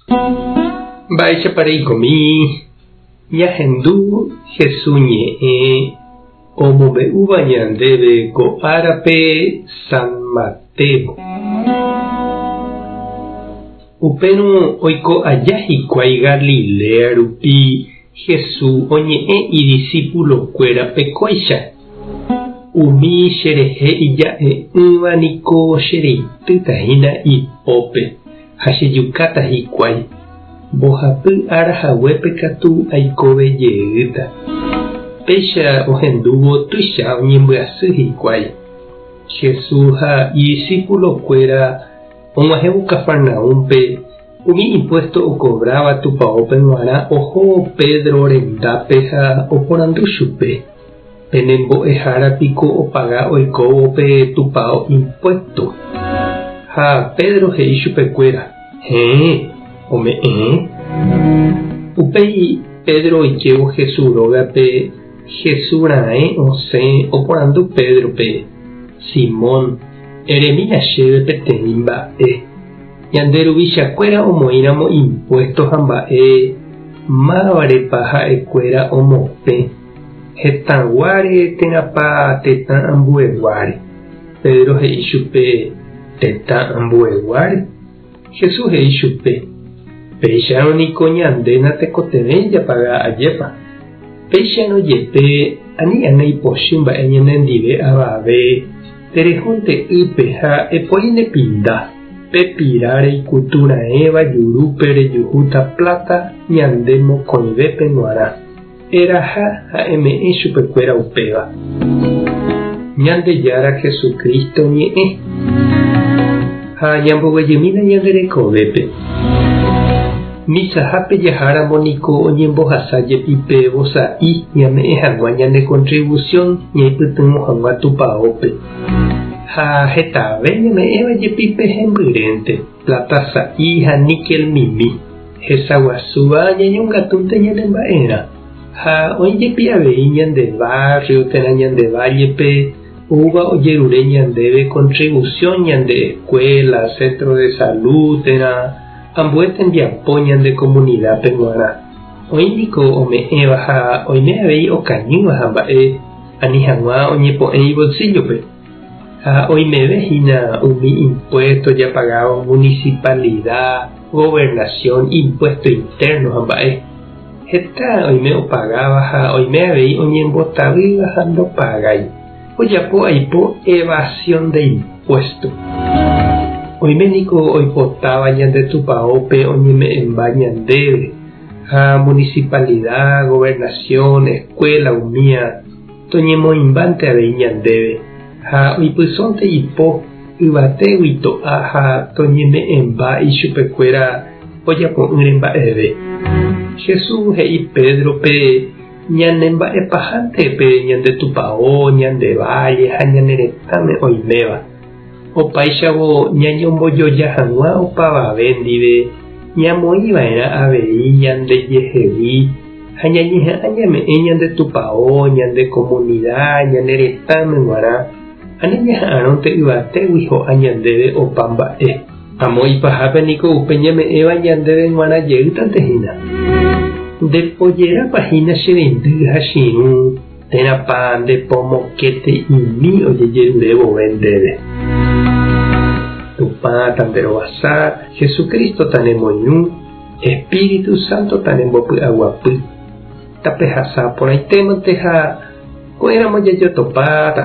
Mba'éichapa reikomi ñahendu Hesu ñe'ẽ omombe'úva ñandéve ko árape San Mateo. Upérõ oiko aja hikuái Galilea rupi Hesu oñe'ẽ idisípulokuérape kóicha, Umi cherehe ija'e'ỹva niko chereitýta hína ipópe. Ha chejukáta hikuái, mbohapy ára haguépe katu aikove jeýta. Péicha ohendúvo tuicha oñembyasy hikuái. Jesús ha idisípulokuéra og̃uahẽvo Cafarnaúmpe, umi impuésto okovráva tupaópe g̃uarã oho Pedro rendápe ha oporandu chupe, Pene mbo'ehára piko opaga oikóvo pe tupao impuésto? Ha Pedro he'i chupekuéra, Héẽ, ome'ẽ. Upéi Pedro oikévo Jesús rógape, Jesús raẽ osẽ oporandu Pédrope, Simón, eremína chéve peteĩ mba'e. Ñande ruvichakuéra omoĩramo impuésto ha mba'e, mávarepa ha'ekuéra omopẽ? Hetãguáre térãpa tetã ambueguáre? Pedro he'i chupe, Tetã ambueguáre. Jesús he'i chupe, Péicharõ niko ñande natekotevẽi japaga ajépa. Péicharõ jepe ani ág̃a ipochy mba'e ñanendive avave, terehónte ýpe ha epoi ne pinda, pe pira reikutu raẽva jurúpe rejuhúta pláta ñande mokõivépe g̃uarã. Eraha ha eme'ẽ chupekuéra upéva. Ñandejára Jesucristo ñe'ẽ. Ha ñamboguejymína ñande rekovépe. Misahápe jaháramo niko oñembohasa jepi pe vosa'i ñame'ẽ hag̃ua ñane contribución ñaipytyvõ hag̃ua tupaópe. Ha hetave ñame'ẽva jepi pe hembyrénte, plata sa'i ha níquel mimi. Hesaguasúva ñañongatúnte ñane mba'erã, ha oĩ jepi avei ñande barrio térã ñande vállepe oúva ojerure ñandéve contribución ñande escuela, centro de salud térã ambue tembiapo ñande comunidad-pe g̃uarã. Oĩ niko ome'ẽva ha oime avei okañýva ha mba'e ani hag̃ua oñepo'ẽ ibolsillo-pe. Ha oimeve hína umi impuesto japagávo municipalidad, gobernación, impuesto interno ha mba'e. Heta oime opagáva ha oime avei oñembotavýva ha ndopagái. Ojapo aipo evasión de impuesto. Oime niko oipotáva ñande tupaópe oñeme'ẽmba ñandéve, ha municipalidad, gobernación, escuela umía, Toñemoĩmbánte avei ñandéve, ha oipysónte ipo yvatégui to'a ha toñeme'ẽmba ichupekuéra ojapo'ỹre mba'eve. Jesús he'i Pédrope ñanemba'epahánte pe ñande tupao, ñande válle ha ñane retãme oiméva. Opáichavo ñañombojoja hag̃ua opavave ndive ñamoĩva'erã avei ñandejehegui ha ñañeha'ã ñame'ẽ ñande tupao, ñande komunida, ñane retãme g̃uarã, ani ñaha'arõnte yvatégui ho'a ñandéve opa mba'e. Amo ipahápe niko upe ñame'ẽva ñandéve g̃uarã jeýtante hína. Nde pojerápa hína che reindy ha che irũ, térãpa nde po mokẽte'imi ojejerure vove ndéve. Tupã tanderovasa, Jesucristo tanemoirũ, Espíritu Santo tanembopy'aguapy. Tapehasa porãitémante ha ko'ẽramo jajotopáta.